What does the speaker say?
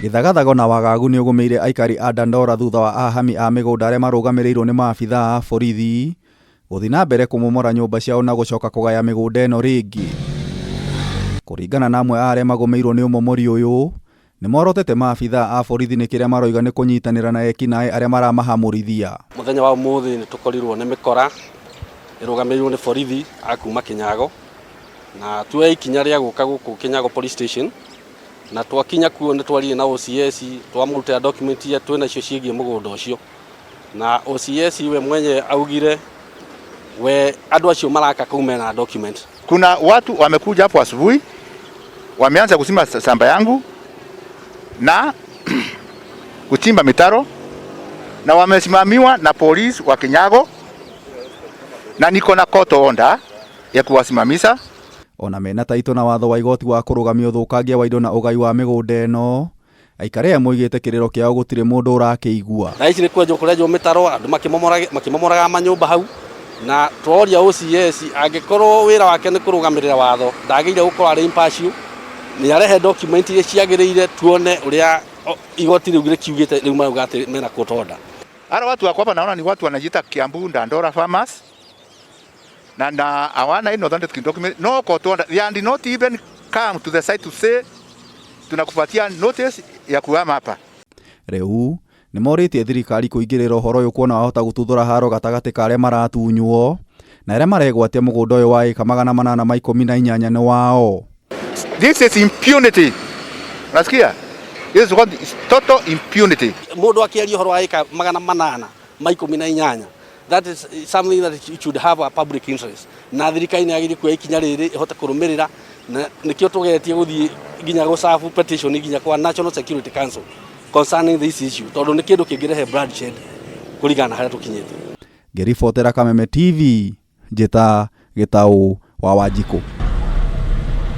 Gĩthagathago na wagagu nĩũgũmĩire aikari a Dandora thutha wa ahami a mĩgũnda arĩa marũgamĩrĩirwo nĩ maabithaa a borithi gũthiĩ na mbere kũmomora nyũmba ciao na gũcoka kũgaya mĩgũnda ĩno rĩngĩ. Kũringana na amwe a arĩa magũmĩirwo nĩ ũmomori ũyũ, nĩmorotete maabithaa a borithi nĩ kĩrĩa maroiga nĩ kũnyitanĩra na ekinaĩ arĩa maramahamũrithia. Mũthenya wa ũmũthĩ nĩ tũkorirwo nĩ mĩkora ĩrũgamĩrĩirwo nĩ borithi a kuma Kĩnyago na tuoya ikinya rĩa gũka gũkũ Kĩnyago Police Station na twakinya kuo nĩ twaririe na OCS twamũrutĩra document iria twĩ nacio ciĩgiĩ mũgũnda ũcio na OCS we mwenye augire we andũ acio maraka kũu mena document. Kuna watu wamekuja hapo asubuhi wameanza kuzima shamba yangu na kuchimba mitaro na wamesimamiwa na polisi wa Kinyago na niko na court order ya kuwasimamisha. Ona mena taitũ na watho wa igoti wa kũrũgamia ũthũkangia wa indo na ũgai wa mĩgũnda ĩno, aikari aya moigĩte kĩrĩro kĩao gũtirĩ mũndũ ũrakĩigua. Thaa ici nĩ kwenjwo kũrenjwo mĩtaro andũ makĩmomoraga manyũmba hau na tworia OCS angĩkorwo wĩra wake nĩ kũrũgamĩrĩra watho ndagĩrĩire gũkorwo arĩ impartial nĩ arehe document iria ciagĩrĩire tuone ũrĩa igoti rĩu rĩkiugĩte rĩu marauga atĩ mena court order. Hao watu wako hapa naona ni watu wanajiita Kiambu Dandora Farmers na hawana any authentic document, no court order. They are not even come to the site to say tunakupatia notice ya kuhama hapa. Rĩu nĩmorĩtie thirikari kũingĩrĩra ũhoro ũyũ kuona wahota gũtuthũra haro gatagatĩ ka arĩa maratunywo na arĩa maregwatia mũgũnda ũyũ wa ĩka 818 nĩ wao. This is impunity. Unasikia? This is what is total impunity. Mũndũ akĩaria ũhoro wa ĩka 818, that is something that it should have a public interest na thirikari nĩ yagĩrĩire kuoya ikinya rĩrĩ ĩhote kũrũmĩrĩra na nĩkĩo tũgeretie gũthiĩ nginya gũcabu petition nginya kwa National Security Council concerning this issue tondũ nĩ kĩndũ kĩngĩrehe bloodshed kũringana na harĩa tũkinyĩte. Ngĩribotera Kameme TV, njĩta Gĩtaũ wa Wanjikũ.